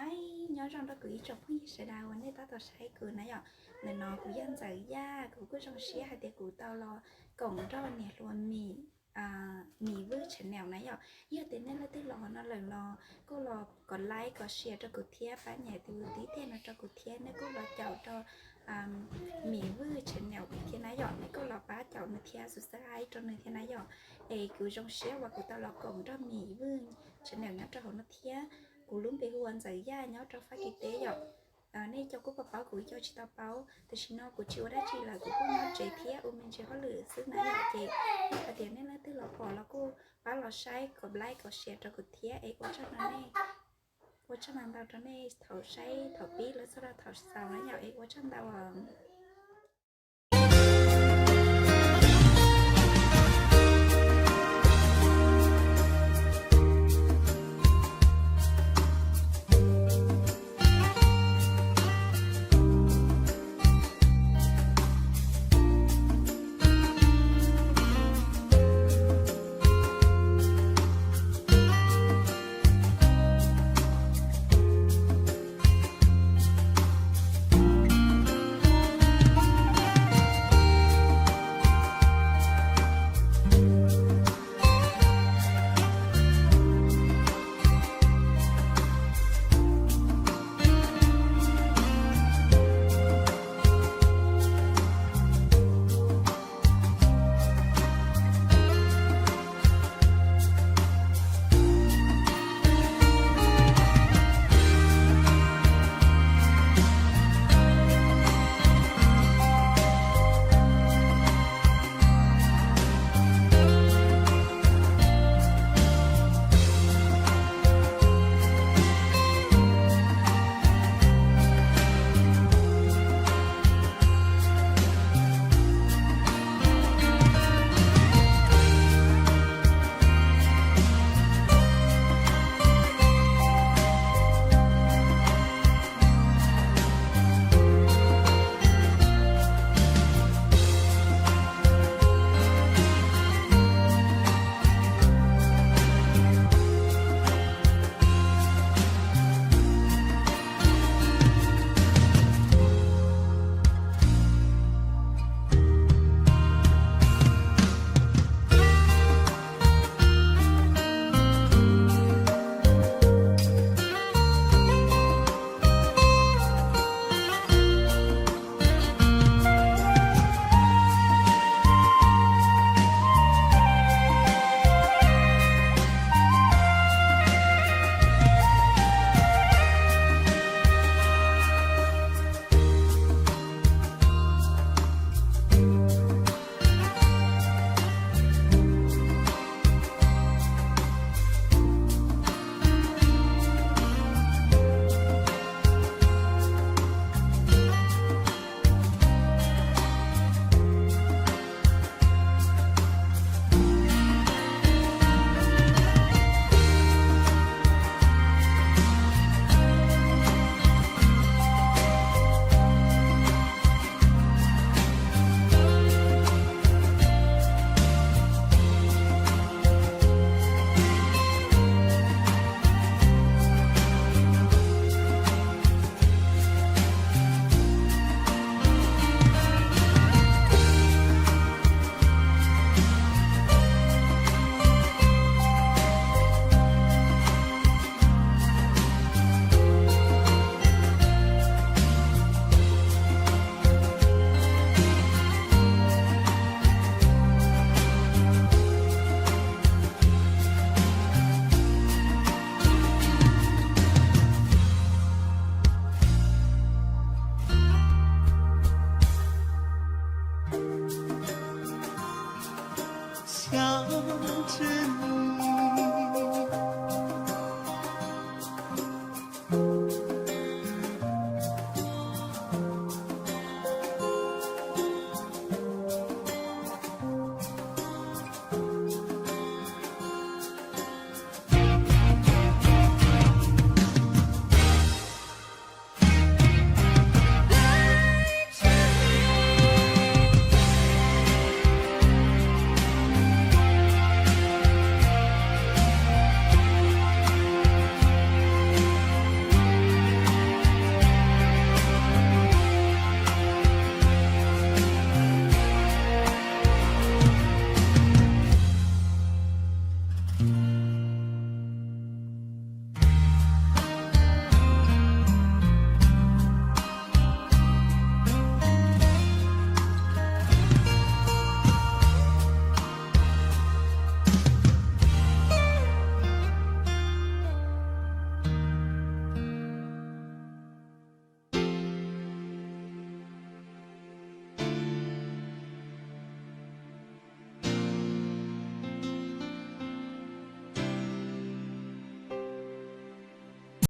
Aib, nyob zoo rau kuv ib tsoom phooj ywg sawv daws uas nej tab tom saib kuv na yom. Ntawm no kuv yog Ntxawm Yaj, kuv kuj zoo siab hais tias kuv tau los koom nrog niam hluas Mim, Mim Vwj channel na yom. Yog tias nej leej twg los no lawm los kuj los kom like kom share rau kuv thiab, pab nyem tus tib teg no rau kuv thiab. Nej kuj los caum rau Mim Vwj channel thiab na yom, nej kuj los pab caum nws thiab subscribe rau nws thiab na yom. Es kuv zoo siab uas kuv tau los koom nrog Mim Vwj channel nyob rau hauv no thiab. Kuv lub npe hu ua Ntxawm Yaj nyob rau Fab Kis teb yom. Nej cov kuj paub paub, kuv cov tsis tau paub, tam sim no kuv tsis ua dab tsi lawm, kuv kuj nyob tsev thiab ua me ntsis hauj lwm xwb na yom. Ces hais tias nej leej twg los pom los kuj pab los saib kom like kom share rau kuv thiab es ua tsaug ntau nej, ua tsaug ntau ntau rau nej thaum saib thaum pib los txog rau thaum xaus na yom, es ua tsaug ntau os.